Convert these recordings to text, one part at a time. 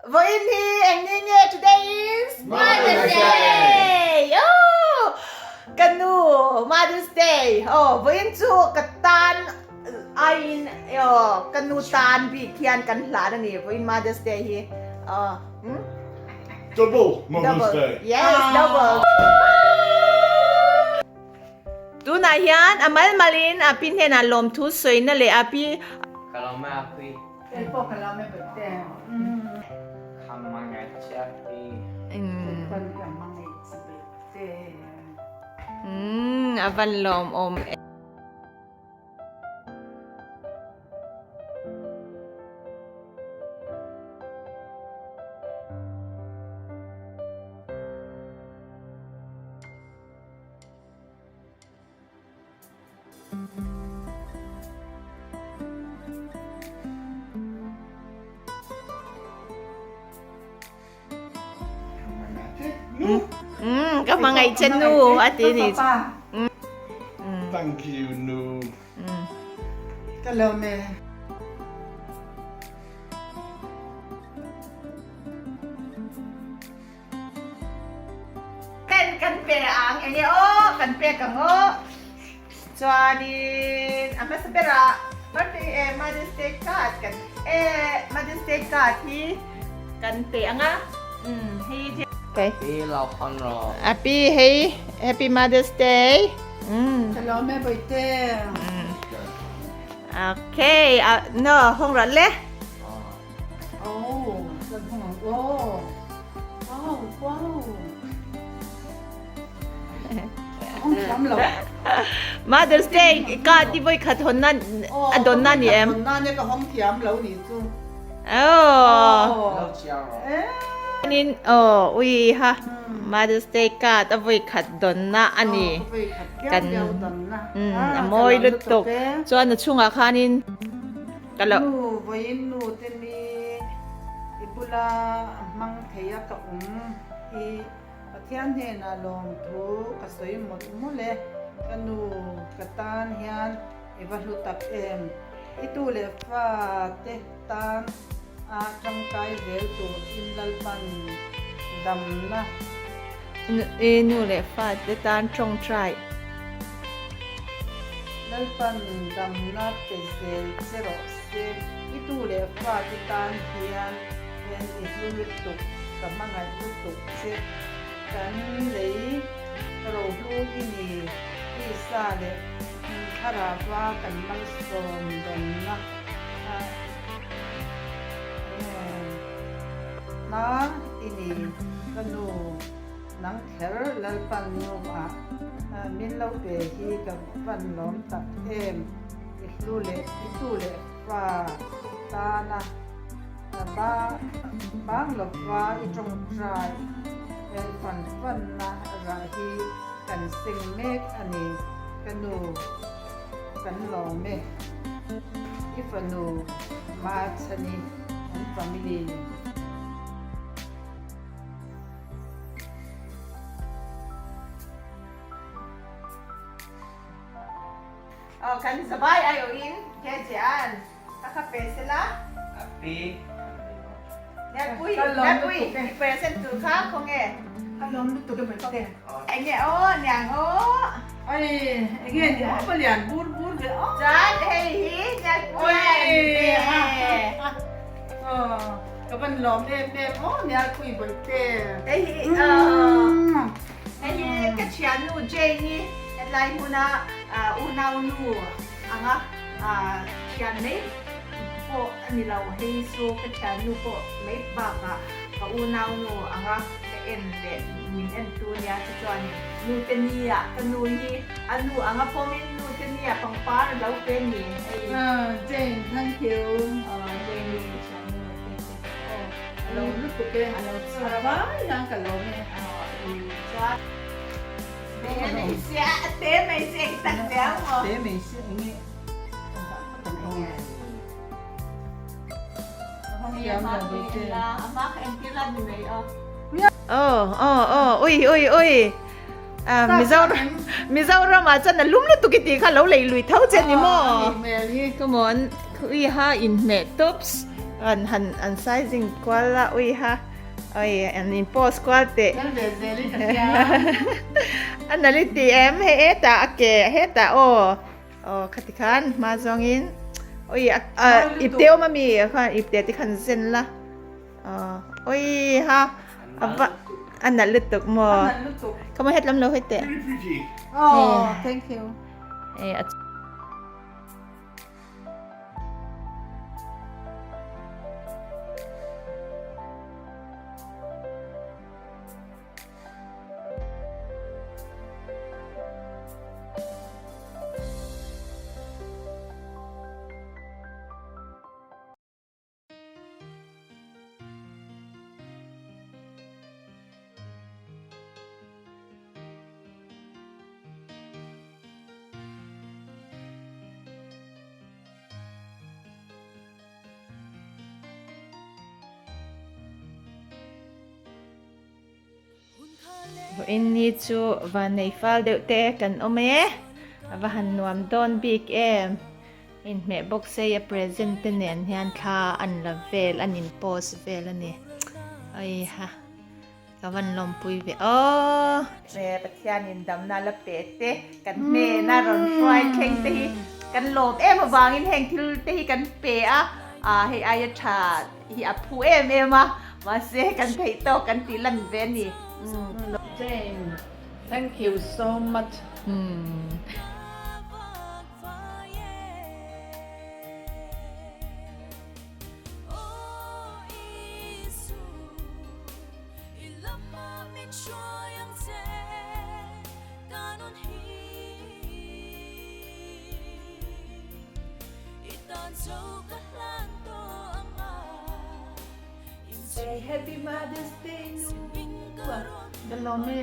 Vawiin hi eng ni nge today is Mother's Day! Oh! Ka nu Mother's Day! Oh, vawiin chu ka tan aiin oh, ka nu tan bik hian kan hlan a ni vawiin Mother's Day hi. Oh, hmm? Double Mother's Day! Yes, double! Tunah hian a mal malin a pi hnenah lawmthu sawina leh a pi Ka lawm e a pi. Kei pawh ka lawm e Bawihte. Ka hmangaih che a pi. Kei pawn ka hmangaih che Bawihte. Umm a van lawmawm e. Ka hmangaih che nu a ti ni. Thank you nu. Ka lawm e. Pen kan pe ang enge aw kan pek ang aw chuanin a hmasa berah birthday eh Mother's Day card kan eh Mother's Day card hi kan pe ang a umm hei hi Happy lo hawn rawh. Happy hei Happy Mother's Day umm Ka lawm e Bawihte. Okay no hawng rawh le. Oh, kan hmang ang aw. Wow, wow. Hong thiam lo. Mother's Day ka ti voi khat hon nan a don na ni em. Hon na ne ka hong thiam lo ni chu. Oh. Lo chiang ro. Nin oh ui ha Mother's Day card a voi khat don na ani. Kan don na. A mawi lutuk. Chuan a chungah khanin Ka lo. Nu vawiin nu te ni i bula hmang thei a ka awm hi Pathian hnenah lawmthu ka sawi mawlh mawlh e. Ka nu ka tan hian i va hlu tak em. I tu leh fa te tan a tangkai zel tur in Lalpan damna. I nu leh fa te tan tawngtai. Lalpan damna pe zel che rawh se. I tu leh fa te tan hian en i hlu lutuk, ka hmangaih lutuk che. Kan lei rohlu i ni, tisa leh thlarava kan malsawm dawnna hna i ni, ka nu. Nang kher Lalpan nu ah min lo pe hi ka van lawm tak em, i hlu leh i tu leh fa tana bang lova i tawngtai fan fan na rah hi kan seng mek a ni ka nu kan lawm e, i fanu Machhani an family. Aw kan zabai ai awh in Jejean ka kha pe sela. Api Nalpui Nalpui i present tur kha khawnge. Ka lawm lutuk e Bawihte. Enge aw niang aw. Ai enge ni aw pa lian bur bur ve aw. Chuan hei hi Nalpui an pe. Aw. Ka van lawm em em aw Nialpui Bawihte. Hei hi aw hei hi ka thiannu Jane i hetlai hmuna unau nu anga thian mai pawh a ni lo hei chu ka thiannu pawh mai bakah ka unau nu anga ka en leh min en tu nia chu chuanin nu te nia ka nu hi a nu anga pawmin nu te nia pangpar a lo pe ni hei. Jane thank you. Aw Jane i. A lo lutuk e, a lo chhuah vai hian ka lawm e. Chuan te mai sia, te mai sia i tak ve ang maw? Te mai sia enge kan dah phawt ang aw. A hma kha engtir la ni mai aw. Aw aw aw ui ui ui Mizoram Mizoram ah chuan a lum lutuk i tih kha lo lei lui tho che ni maw? Come on, ui ha inhmeh tawps. An han an sizing kual a ui ha oi an in post kual teh. Kal ve zel in ka hria. A nalh i ti em hei hetah a ke hetah aw aw khati khan hma zawng in ui a ipte awm ami khan ipte te khan zen la aw ui ha a va a nalh lutuk maw. A nalh lutuk. Come on het lam lo hawi teh. Pretty pretty. Oh thank you. Hei a. Vawiin ni chu vannei fal deuh te kan awm e, a va han nuam dawn bik em. Inhmeh bawk sei a present te nen hian thla an la vel an in post vel a ni. Aiha. Ka van lawmpui ve aw. He Pathianin damna la pe te kan hnena rawn hruai thleng te hi kan lawm em avangin heng thil te hi kan pe a, ah hei aia tha hi a phu em em a, mahse kan theih tawk kan tih lan ve a ni. Jane, thank you so much. Say happy mother's day nu ka lawm e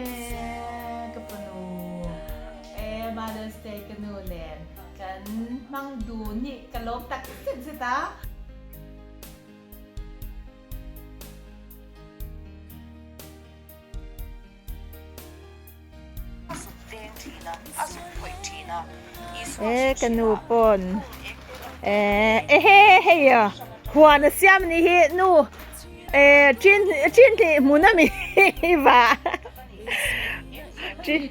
ka fanu e mother's day ka nu nen kan hmang dun hi ka lawm tak zet zet a. E ka nu pawn ehe hei a huan a siam ni hi nu e chin chin tih hmun a mi va chin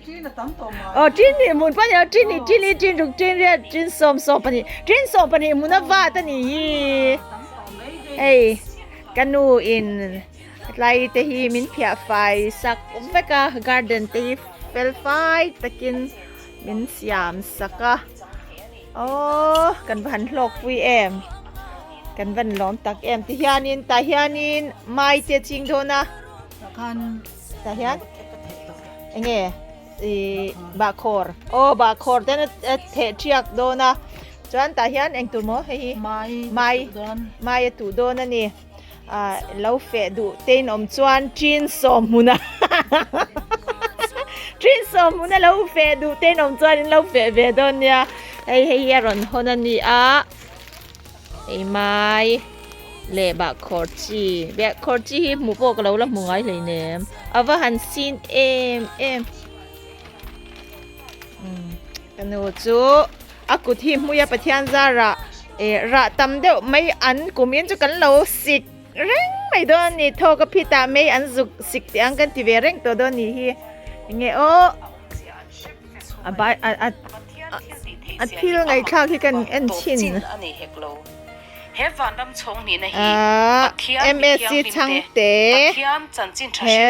aw chin tih hmun pawh a ni lo chin hi chin hi chin ruk chin riat chin sawm sawm pahnih chin sawm pahnih hmun a vat a ni hi hei ka nu in Tlai te hi min phiah fai sak vek a, garden te hi fel fai takin min siam sak a, aww kan va han hlawk pui em, kan van lawm tak em ti hianin tah hianin mai te a ching dawn a, tah hian eng nge ihh bahkhawr aw bahkhawr ten a theh thiak dawn a, chuan tah hian eng tur maw hei hi mai mai a tuh dawn a ni. Ah lo feh duh te in awm chuan chin sawm hmuna chin sawm hmuna lo feh duh te in awm chuan in lo feh ve dawn nia hei hei hi a rawn hawn a ni a hei mai leh bahkhawr chi bahkhawr chi hi hmuh pawh ka lo la hmu ngai hleinem a va han sin em em ka nu chu. A kut hi hmuia Pathian zarah eh rah tam deuh mai an kum in chu kan lo sik reng mai dawn a ni. Thawk a phitah mai an zuk sik tih ang kan ti ve reng tawh dawn a nih hi. Enge aw a bai a a a thil ngaihthlak hi kan en thin. Ahh MSc chhangte he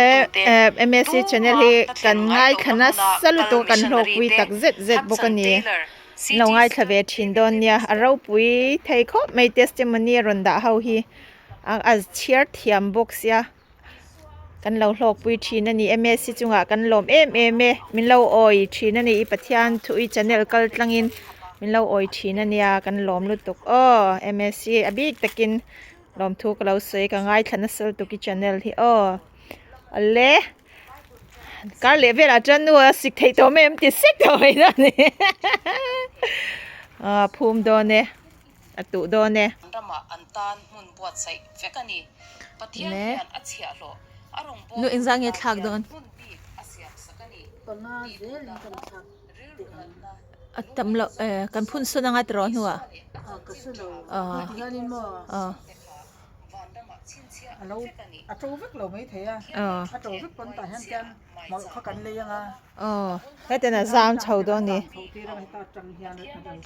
MSc channel hi kan ngaithla nasa lutuk a kan hlawkpui tak zet zet bawk a ni. An lo ngaithla ve thin dawn nia a ropui thei khawp mai testimony a rawn dah ho hi a chhiar thiam bawk sia. Kan lo hlawkpui thin a ni MSc chungah kan lawm em em e min lo awi thin a ni i Pathian thu i channel kal tlangin min lo awi thin a nia kan lawm lutuk aw MSc a bik takin lawmthu ka lo sawi ka ngaithla nasa lutuk i channel hi aw awle kar leh velah chuan nu a sik theih tawh mai em ti sek tawh mai dawn a ni a phum dawn e. A tuh dawn e. Le. Nu engzah nge thlak dawn? A tam loh eh kan phun sawn anga tiraw hnuah. Aw. Aw. A lo a to vek lo mai thei a. A to vek pawn tah hian chuan hmawlh kha kan lei ang a. Aw heten a zam chho dawn ni.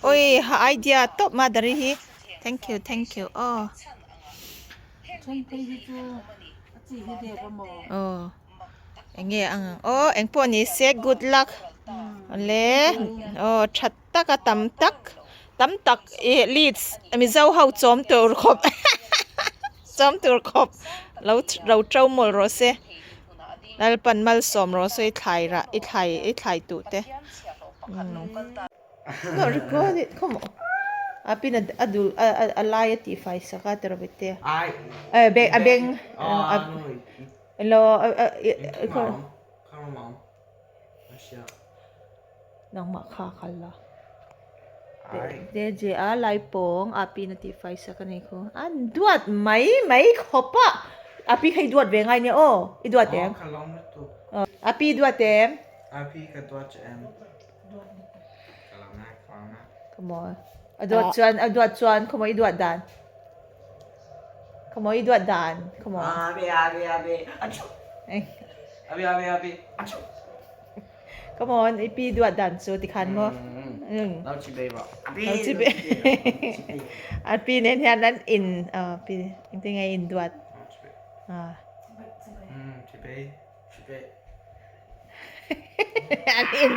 Ui ha idea tawp ma dari hi. Thank you thank you aw. Aw enge ang aw engpawh ni se good luck le aw that tak a tam tak tam tak ih leads mizo ho chawm tur khawp chawm tur khawp lo lo to mawlh rawh se Lalpan malsawm rawh se i thlai rah i thlai i thlai tuh te umm record it come on a pin a dul a lai a tih fai sak a tiraw bete a beng elo nangmah kha a kal la J J a lai pawng a pin a tih fai sak a ni khu a duat mai mai khawp a a pi kha i duat ve ngai nia aw i duat em a pi i duat em a duat chuan a duat chuan khaw maw i duat dan khaw maw i duat dan khaw maw Come on, i pi duat dan chu tikhan maw? Lo chi bei rawh. Lo chi bei. A pi nen hian an in pi engtin nge in duat. Chi bei, chi bei. An in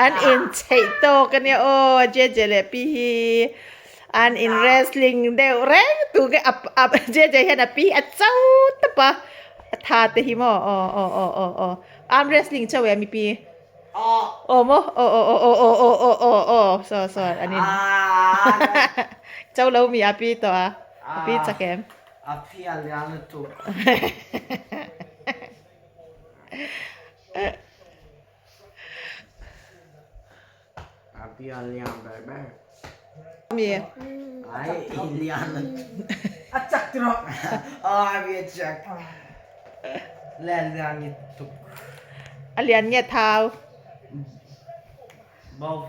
an in chheih tawk ania aw Jeje leh pi hi an in wrestling deuh reng tu nge a Jeje hian a pi a cho tawp a a tha te hi maw aw aw aw aw aw. Arm wrestling chauh em i pi? Aw maw? Aw aw aw aw aw aw aw aw aw saw saw an in chau lo mi a pi tawh a a pi chak em? A pi a lian lutuk. A pi a lian ber ber. Mi. Ai i lian lutuk. A chak ti rawh. Aw a pi a chak. Le lian lutuk. A lian nge thau? Both.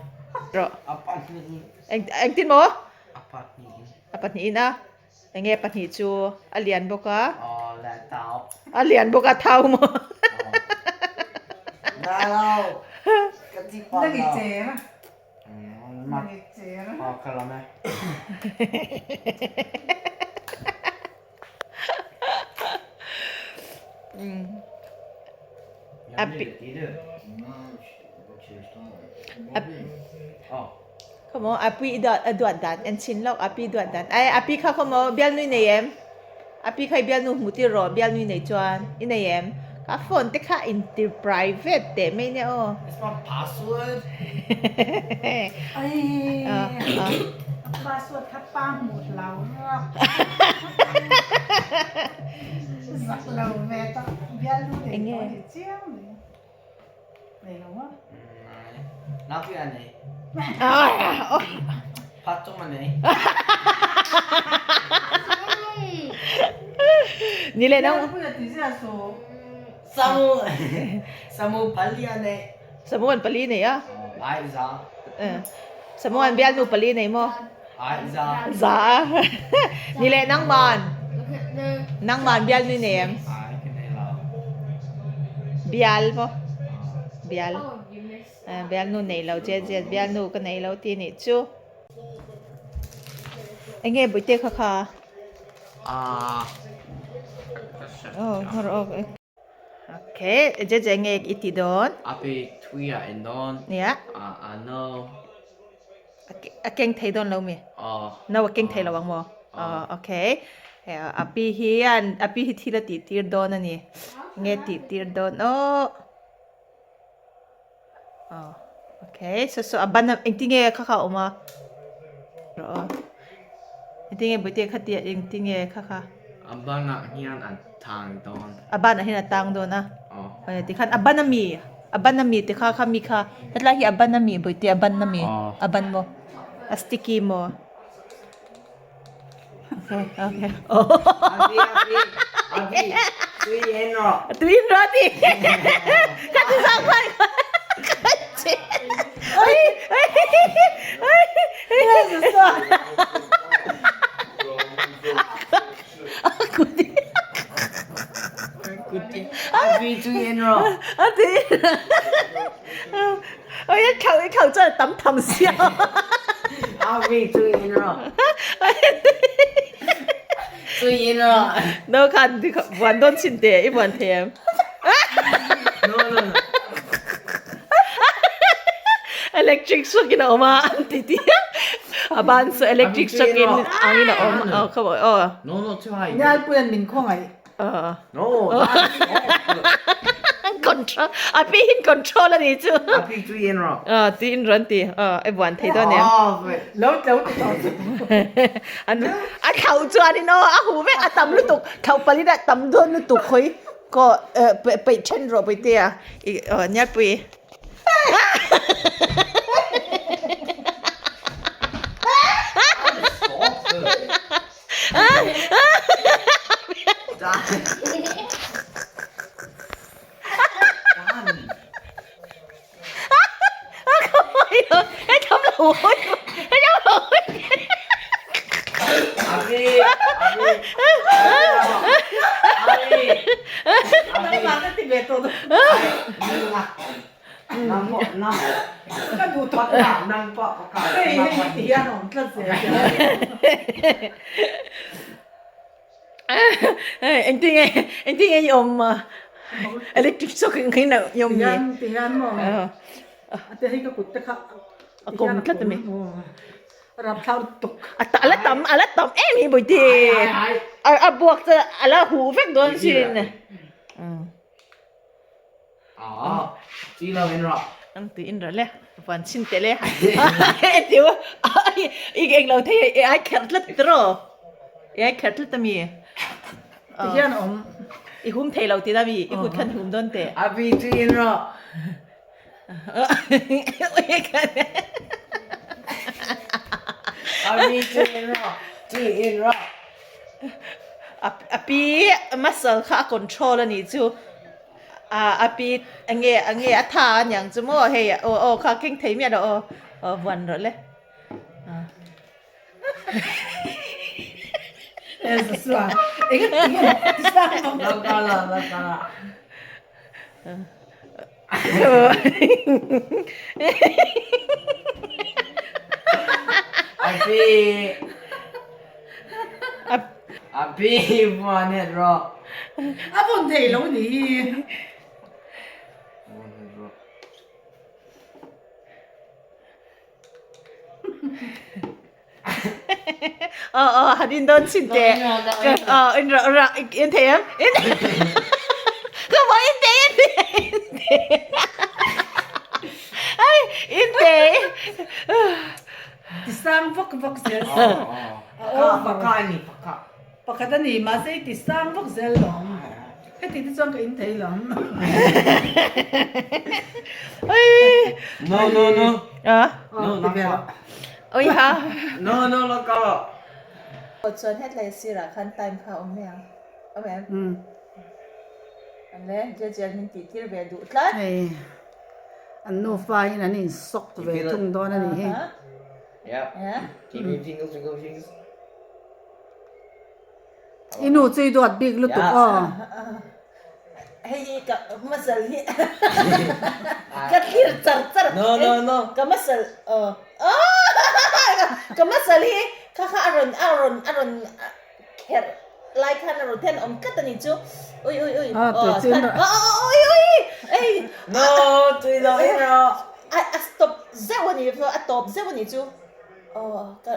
Rawh. A pahnih. Engtin maw? A pahnih. A pahnih in a. Enge pahnih chu a lian bawk a. Aw le thau. A lian bawk a thau maw? Na lo. Ka ti pa lo. Nang i cher. Nang i cher. Aw ka lawm e. Khaw maw api i duat a duat dan en chin loh api duat dan ai api kha khaw maw bialnu i nei em api kha i bialnu hmuh tir rawh bialnu i nei chuan i nei em ka phone te kha in ti private teh mai nia aw. It's my password. Ai a password kha pa hmuh hlau rap zak lo ve tawh bialnu nei pawh a ni chiang mai. Nei lo maw? Nau pui a nei. Phat tum a nei. Ni le nang. Pui a ti zia su. Samu Samu pali a nei. Samu an pali nei a. Ai za. Samu an bialnu pali nei maw? Ai za. Za a. Ni le nangman. Nangman bialnu i nei em? Ai ka nei lo. Bial maw? Bial. Bialnu nei lo je je bialnu ka nei lo ti nih chu. Enge buite kha kha? Ah. Oh, Okay, je je nge i ti dawn? A pi tui a en dawn. Nia. A no. A keng thei dawn lo mi? Aw. No a keng thei lo ang maw? Aw, okay. A pi hian a pi hi thil a tih tir dawn a ni. Nge tih tir dawn aw. Aw, okay. So so a ban engtin nge kha kha a awm a? Rawh aw. Engtin nge buaite kha tia engtin nge kha kha? A banah hian a tang dawn. A banah hian a tang dawn a. Aw. Aw tikhan a ban ami a ban ami te kha kha mi kha hetlai hi a ban ami buaite a ban ami a ban maw a sticky maw okay okay Abi abi abi tui en rawh. Tui en rawh ti kha ti zang khan kha che ai ai ai ai. Api tui in rawh. A tui in Oi a khauh i khauh chuan a tam tham sia. Api tui in rawh. Tui in rawh. No khan buan dawn chin teh i buan thei em? No no no. Electric shock in a awm a an ti ti a. A ban chu electric shock in ang in a awm a khaw aw. No no too high. Nialpuian min khawngaih. No Control a pi hin control a ni chu. A pi tui in rawh. A tui in rawn ti. A e buan thei dawn em. Lo tlo ti tawh chu. An a thlauh chuan in aw a huh vek a tam lutuk thlauh palh in a tam dawn lutuk khawi ko peih then rawh Puitea i Nialpui. Ka duh tawh hei hei ti hian a awm tlat zel Engtinge engtinge i awm electric shock in khin i awm ni ti hian maw a te hei ka kut te kha a kawm tlat a mi rapthlar tuk a la tam a la tam em hi Bawihte a buak chu a la huh vek dawn sin. Tui lo in rawh. Ang tui in rawh le. Van chhin teh le. Tiu i eng lo thei e ai kherh tlat tiraw. E ai kherh tlat ami. Ti hian a awm. I hum thei lo tih ami i kut khan hum dawn teh. Abi tui in rawh. Abi tui in rawh. Tui in rawh. A pi muscle kha a control a nih chu. A pi enge enge a tha a niang chu maw hei aw aw kha keng thei miah lo aw aw vuan rawh le. Api Api vuan het rawh. A vawn thei lo ni hi. Vuan het rawh. Aw aw han in dawn chhin teh. Aw in rawh rawh in thei em? In Ka maw in thei in thei in thei Ai in thei. Ti sang vak vak zel si. Paka ani paka. Pakhat a ni mahse i ti sang vak zel lawm. Heti te chuan ka in thei lawm. No no no. No no. Oi ha. No no lo ka. Chuan hetlai sirah khan time kha a awm mai ang. Awm em? An le Jeje min tih tir ve duh tlat. Hei an nufa in an in sawk ve thung dawn a nih hi. Yeah. Keep jingle jingle jingles. I nu chu i duat bik lutuk aw. Hei hi ka muscle hi ka thlir char char. No no no. Ka muscle aw ka muscle hi kha kha a rawn a rawn a rawn kherh lai khan a rawn then awm tlat a ni chu. Ui ui ui. A tui chu ui ui ei. No tui lo in rawh. A stop zeuh a ni a tawp zeuh a ni chu. Aw ka.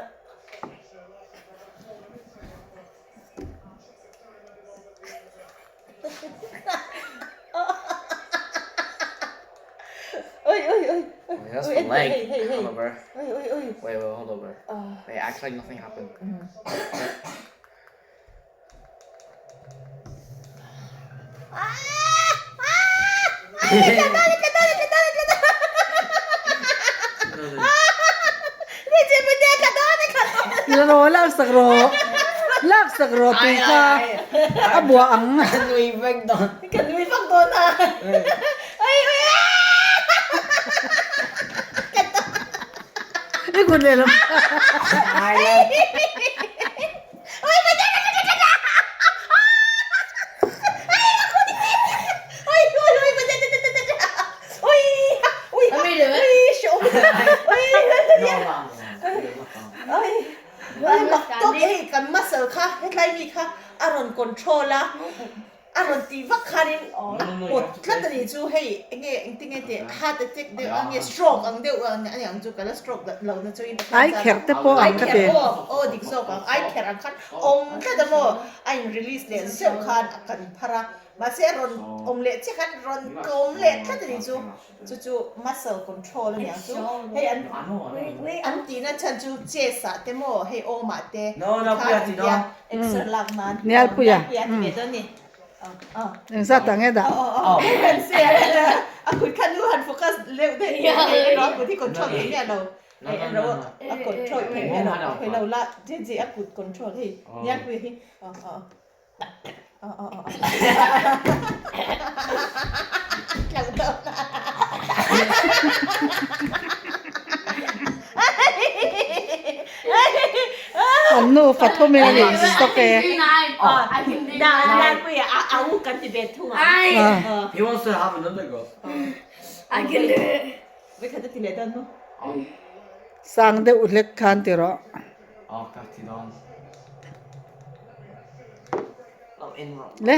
Oi oi oi. Wait, that's the leg. Hey, hey, hey. Hold over. Oi oi oi. Wait, wait, hold over. Wait, act like nothing happened. Rawh lak sak rawh lak sak rawh tui kha a buah ang. Ka nui vek dawn. Ka nui vak dawn a. Oi oi I kut lehlam. Ai ai mak tawk e hei kan muscle kha hetlai mi kha a rawn control a a rawn tih vak khanin a pawt tlat a nih chu hei enge engtin nge tih heart attack deuh a nge stroke ang deuh a ni ang chu ka la stroke lo na chu in Ai kherh te pawh ang ka ti. Ai kherh aw aw dik zawk ang ai kherh ang khan awm tlat a maw a in release leh zeuh khan a kan phar a mahse a rawn awm leh chiah khan rawn tlawm leh tlat a nih chu. Chu chu muscle control a niang chu hei an an tihna chhan chu chest ah te maw hei awm ah te tikhan an tia exer lak nan Nialpuia Nialpuia ti ve dawn ni engzat ah nge dah a kut kha nu han focus leuh daih hei erawh a kut hi control thei miah lo hei erawh a control thei miah lo a hawi lo la je a kut control hei Nialpuia hi An nu Fathum in a nih stock e. Sang deuh hlek khan ti rawh. Le.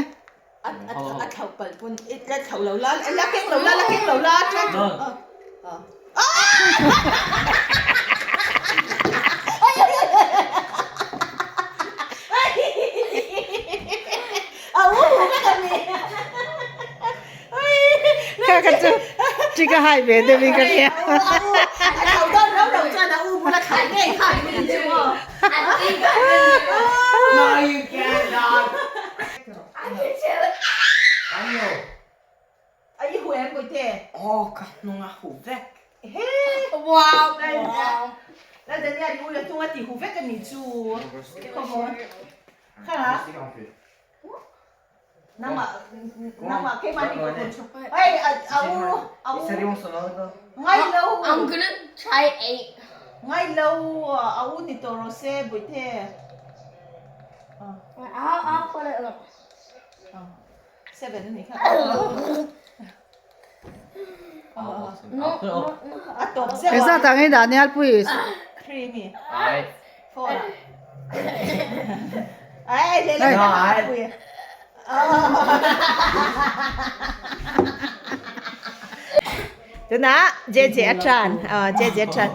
Kha kha chu chi ka hai ve deuh in ka hria. I'm gonna try 8. I'll, I'll put it up. No, no, no. Engzat ah nge dah Nialpui? Tunah JJ a tan JJ a tan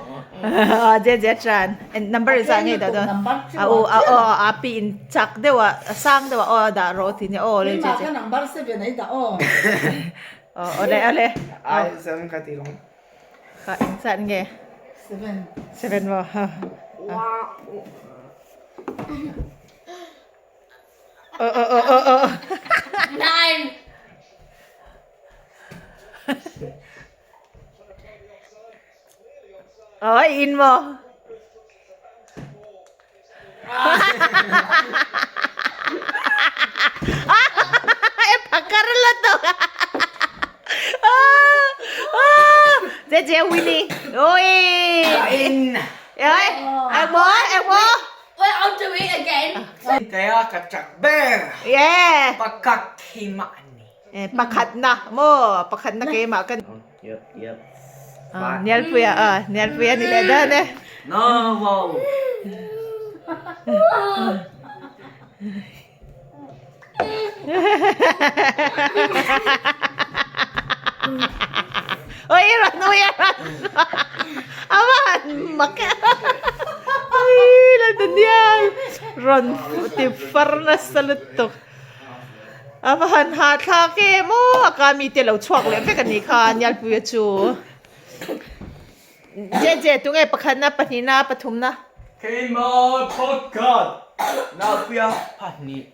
JJ a tan number zah nge dah dawn a u a aw a pi in chak deuh a sang deuh a aw dah rawh tih nia aw le JJ number 7 ai dah aw aw le le ai 7 ka ti long Ka engzat nge? 7. 7 maw? Oh oh oh oh oh. 9. Oh, in maw? Phakar la to. Dễ dễ Winnie. Ôi. In. Ơi, em bố, em bố. Wait, I'll do it again. Tea ka chak ber. Yeah. Pakhat keimah ani. Eh, pakhat na mo, pakhat na keimah kan. Yep, yep. Ah, Nialpuia, ah, Nialpuia ni leh dawn e. No, wow. Oi, rawn, oi, rawn. A va han mak e. Oi, la Daniel. Rawn ti far nasa lutuk. A va han hahthlak em aw a ka mite lo chhuak leh vek a nih kha Nialpuia chu. Je je tunge pakhatna pahnihna pathumna. Keimah pakhat Nialpuia pahnih.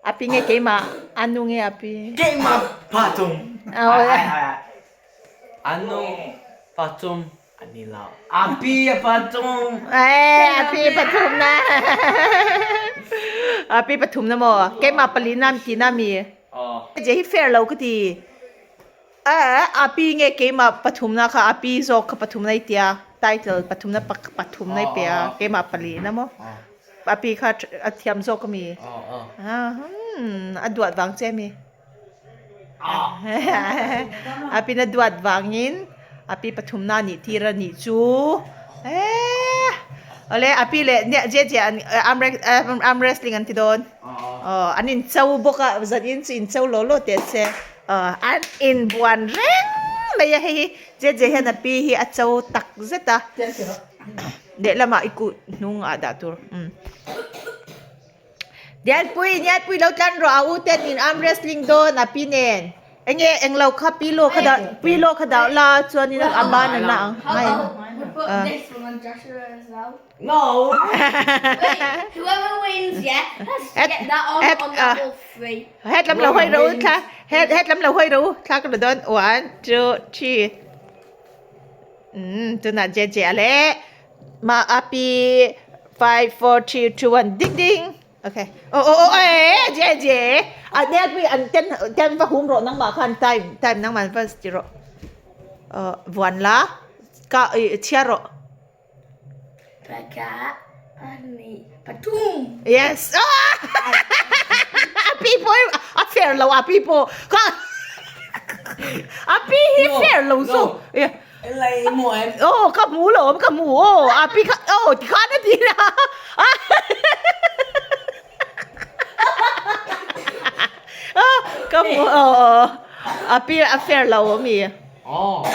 A pi nge keimah a nu nge a pi. Keimah pathum. A nu pathum. A ni lo. A pi a pathum. Eh, a pi pathum na. A pi pathum na maw? Keimah pali na ti na mi. Oh. Je hi fair lo ka ti. Eh, a pi nge keimah pathum na kha a pi zawk kha pathum na i tia. Title pathum na pathum na i pe a. Keimah pali na maw? A pi kha a thiam zawk a mi. Ah, hmm, a duat vang che mi. A pin a duat vangin a pi pathumna nih tir a nih chu. Awle a pi leh Jeje an arm arm wrestling an ti dawn. Aw an in cho bawk a zan in chu in cho law law teh se. Aw an inbuan reng mai a hei hi Jeje hian a pi hi a cho tak zet a. Lehlamah i kut hnung ah dah tur. Umm. Nialpui Nialpui lo tlan rawh a u ten in arm wrestling dawn a pi nen. Enge englo kha pillow kha dah pillow kha dah la chuanin a ban a na ang. How about we put this one on Joshua as well? No. Wait, whoever wins, yeah, has to get that on on level 3. Het lam lo hawi rawh u thla het het lam lo hawi rawh u thla ka la dawn one two three. Umm tunah JJ a leh ma a pi 5 4 3 2 1 ding ding. Okay. Oh oh oh eh JJ a ne pui an ten ten va hum rawh nangmah khan time time nangmah va ti rawh. Vuan la ka chhiar rawh. Pakhat, pahnih, pathum. Yes. A pi pawh a fair lo a pi pawh. A pi hi fair lo zawk. Lai maw em? Oh ka hmu lo ka hmu aw a pi kha oh tikhan a ti na. Ka hmu aw a pi a fair lo ami. Oh.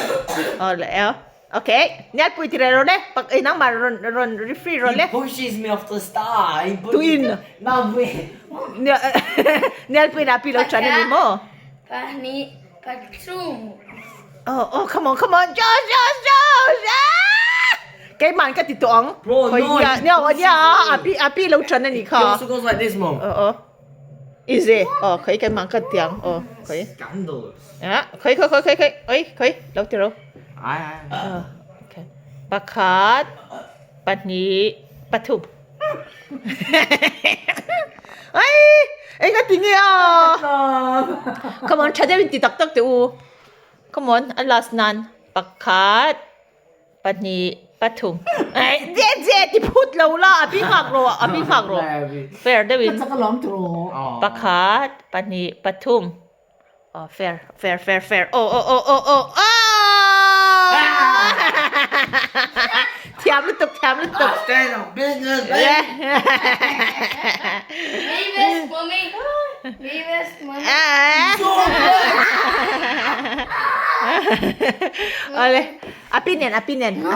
Oh leh a. Okay, Nialpui ti reh rawh le, pak ei nangmah rawn rawn referee rawh le. He pushes me off the star. He pushes Tuin. Nangpui. Nialpui na pi lo than ani maw? Pahnih, pathum. Oh, oh, come on, come on, Josh, Josh, Josh! Ah! Keiman ka ti tawh ang. Bro, no, Nia, he nia, pushes nia, me. a pi, a pi lo than ani kha. He also goes like this, mom. Oh, oh. Is it? Oh, khoi keiman ka ti ang. Oh, khoi. Scandalous. Ah, khoi, khoi, khoi, khoi, khoi, oi, khoi, lo ti ro. Ai, ai. Ah, okay. Pakhat, pahnih, pathum. Ai, eng a ti nge a? Come on, tha deuhin ti tak tak teh u. Come on, a last nan. Pakhat, pahnih, pathum. Ai, je je ti phut lo la, a pi nghak rawh, a pi nghak rawh. Fair deuhin. Pakhat, pahnih, pathum. Oh, fair, fair, fair, fair. Oh, oh, oh, oh, oh. Ah! Thiam lutuk, thiam lutuk. Stand on business, baby. Mavis, mommy. Mavis, mommy. Ole, api nen, api nen. No.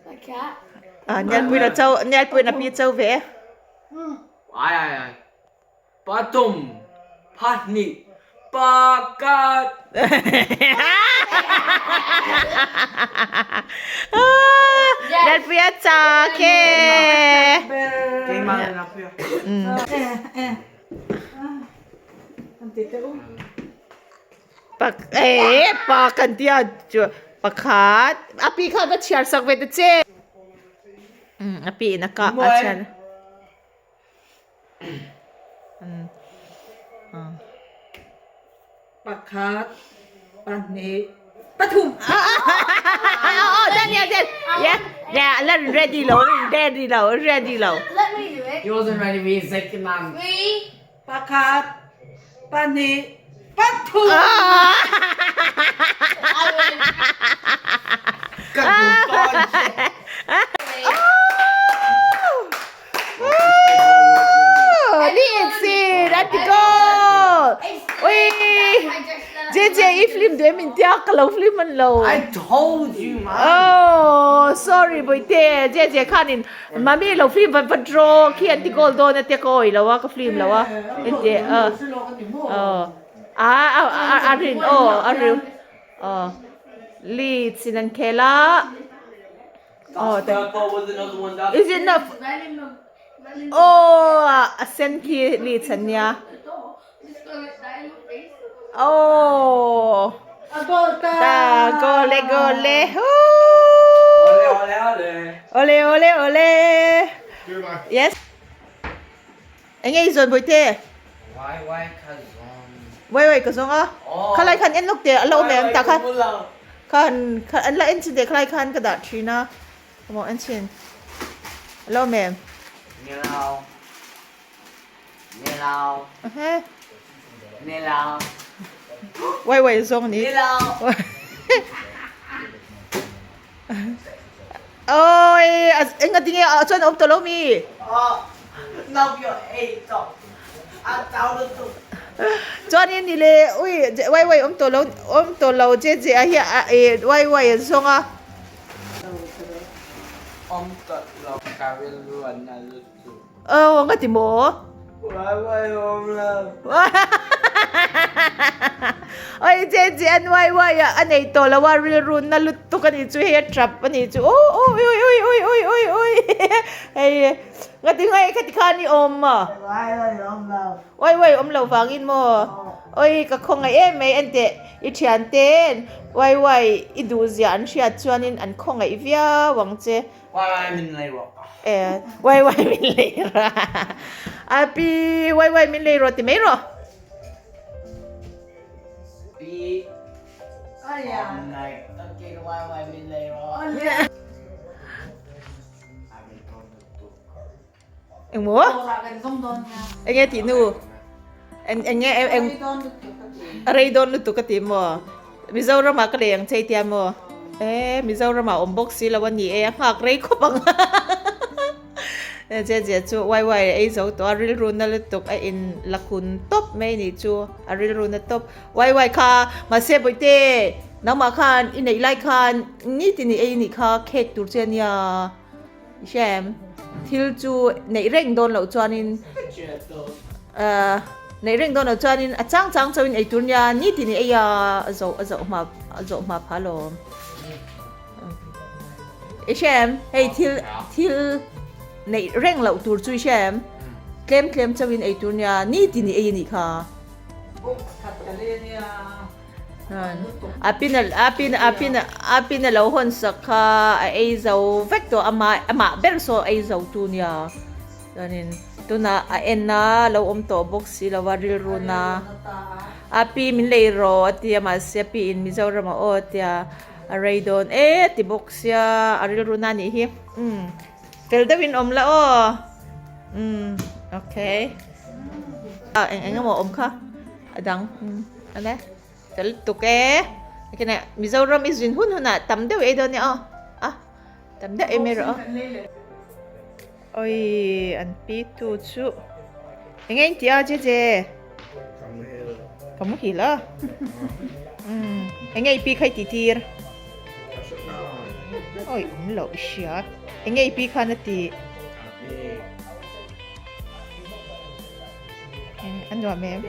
The cat. Ah, Nialpui na cho, Nialpui na pi cho ve. Ai, ai, ai. Pathum, pahnih, pakhat. Lalpuia chak e. Keimah le Lalpuia. Pak e pa kan tia chu pakhat a pi kha va chhiar sak ve ta che. A pi in a kah a chhiar. Pakhat, pahnih, pathum. Oh, Daniel, Daniel. Yeah, yeah, la ready lo, ready lo, ready lo. Let me do it. He wasn't ready for his second man. Three. Pakhat, pahnih, pathum. I win. Ui! JJ i film duh em in tia ka lo film man lo. I told you man. Oh, sorry boite. JJ khanin mami lo film van va draw khi an ti goal dawn a tia ka awi lo a ka film lo a. Ente a. Oh. A a a rin oh a rin. Oh. Leeds in an khel a. Oh, the goal was another one. That Is it not? Oh, a sen khi Leeds an nia. Oh. A goal ta. Ta goal e goal e. Ole ole ole. Ole ole ole. Yes. Enge i zawn Bawihte? Wai wai ka zawn. Wai wai ka zawng a. Khalai khan en lawk teh a la awm em tah khan khan an la en chin teh khalai khan ka dah thin a maw en chin a la awm em? Ni lo. Ni lo. Ni lo. Wai wai zawng ni. Ni lo. Oi enga tinge ah chuan a awm tawh lo mi? Chuanin ni le ui wai wai awm tawh lo awm tawh lo je je a hi a eh wai wai an zawng a. Awm tawh lo ka rilru an na lutuk. Aw anga ti maw? Wai wai awm lo. Oi je je an wai wai a a nei tawh lo a rilru na lutuk a nih chu hei a tap a nih chu aw aw ui ui ui ui ui ui hei Ngati ngai khati khan i awm maw? Wai wai awm lo. Wai wai awm lo vangin maw? Oi ka khawngaih em mai enteh i thian ten wai wai i duh zia an hriat chuanin an khawngaih viau ang che. Wai wai min lei rawh. E wai wai min lei rawh. A pi wai wai min lei rawh ti mai rawh. Pi awm ngai takin wai wai min lei rawh. Engmaw? Enge tih nu? Eng enge eng a rei dawn lutuk a ti maw? Mizoram ah ka lei ang che i tia maw? E Mizoram ah awm bawk si lo a ni e a nghak rei khawp ang Zia zia chu wai wai a ei zo tawh a rilru na lutuk a in la kun tawp mai ni chu a rilru na tawp wai wai kha mahse bawihte nangmah khan i neih lai khan nitin i ei nih kha khek tur che a nia. I hria em? Thil chu neih reng dawn loh chuanin neih reng dawn loh chuanin a chang chang chauhin ei tur nia nitin i ei a a zawh a zawh hma a zawh hma pha lawm. I hria em? Hei thil thil neih reng loh tur chu i hria em? Tlem tlem chauhin ei tur nia nitin i ei a nih kha. Box khat ka le nia. A pin a pin a pin a pin a lo hawn sak kha a ei zo vek tawh amah amah ber saw ei zo tu nia chuanin tunah a en a lo awm tawh bawk si lo a rilru na a pi min lei rawh a tia mahse a pi in Mizoram a aw a tia a rei dawn e a ti bawk sia a rilru na anih hi umm fel deuhin awm la aw umm okay eng eng emaw awm kha. A dang a le fel tuk e kena Mizoram i zin hun hunah tam deuh ei dawn nia aw a tam deuh ei mai rawh aw oi an pi tu chu enge in tih a jeje ka muhil a enge i pi kha i tih tir oi awm loh i hria enge i pi khan a tih. A nuam em?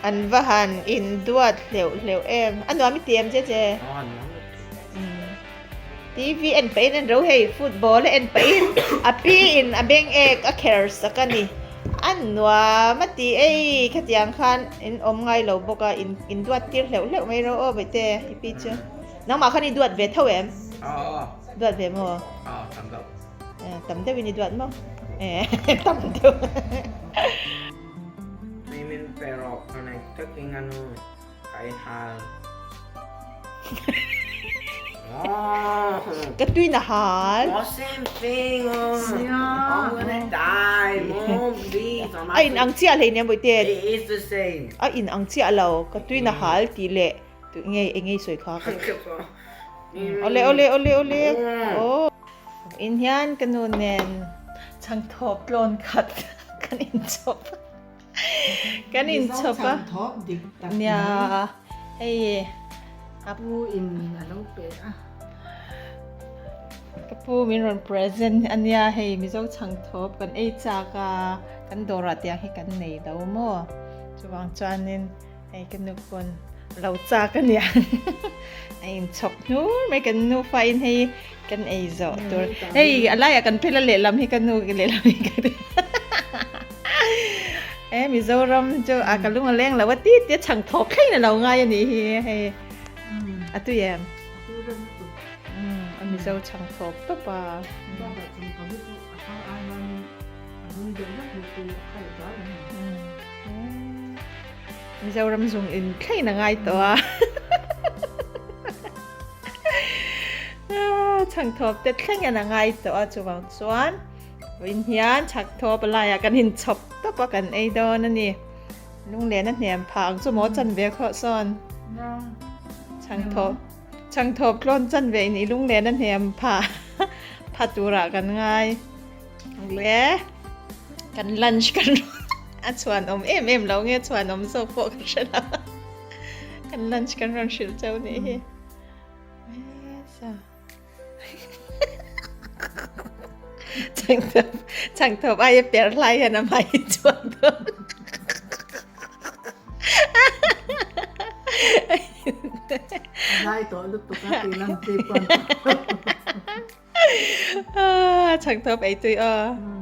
An va han in duat hleuh hleuh em? A nuam i ti em che che? TV en pahin en ro hei football a en pahin a pi in a beng ek a kher sak a ni. A nuam a ti ei khatiang khan in awm ngai lo bawk a in duat tir hleuh hleuh mai ro aw baihte i pi chu. Nangmah khan i duat ve tho em? Duat ve maw? Tam deuh. Tam deuhin i duat maw? Tam deuh. Tui min pe rawh ka nei takin a nu ka i hal. Ka tui na hal. Oh, same thing. Oh. I'm gonna die. Mom, please. A in ang chiah hlei nen bawihte. It is the same. A in ang chiah lo. Ka tui na hal tih leh Tu nge eng nge i sawi kha ka Awle awle awle awle aw In hian ka nu nen chhangthawp tlawn khat kan in chhawp kan in chhawp a nia hei a pu in a lo pe a ka pu min rawn present ania hei mizo chhangthawp kan ei chak a kan dawrah tiang hi kan nei lo maw chuvang chuanin Hei ka nu pawn lo chak a nia a inchhawk hnur mai kan nufa in hei kan ei zawh tur hei a laiah kan phel a lehlam hi ka nu lehlam hi ka e Mizoram chu a ka lung a leng lo a ti tia chhang thawk thleng a lo ngai a nih hi hei a tui em a Mizo chhang thawk tawp a. Mizoram zung in thleng a ngai tawh a. Chhangthawp te thleng in a ngai tawh a chuvang chuan vawiin hian chhakthawp a laiah kan inchhawp tawp a kan ei dawn a ni. Lunglen a hnem phah ang chu maw chanve khawh sawn. Chhangthawp chhangthawp tlawn chanve in i lunglen a hnem phah pha turah kan ngai. Le kan lunch kan a chhuan awm em em lo nge chhuan awm zawk pawh ka hre lo. Kan lunch kan rawn hrilh cheu nih hi. Chhangthawp chhangthawp aia per hlai hian a hmai hi chuan dawn. Lai tawh lutuk a tih lam chi pawn. Chhangthawp ei tui aw.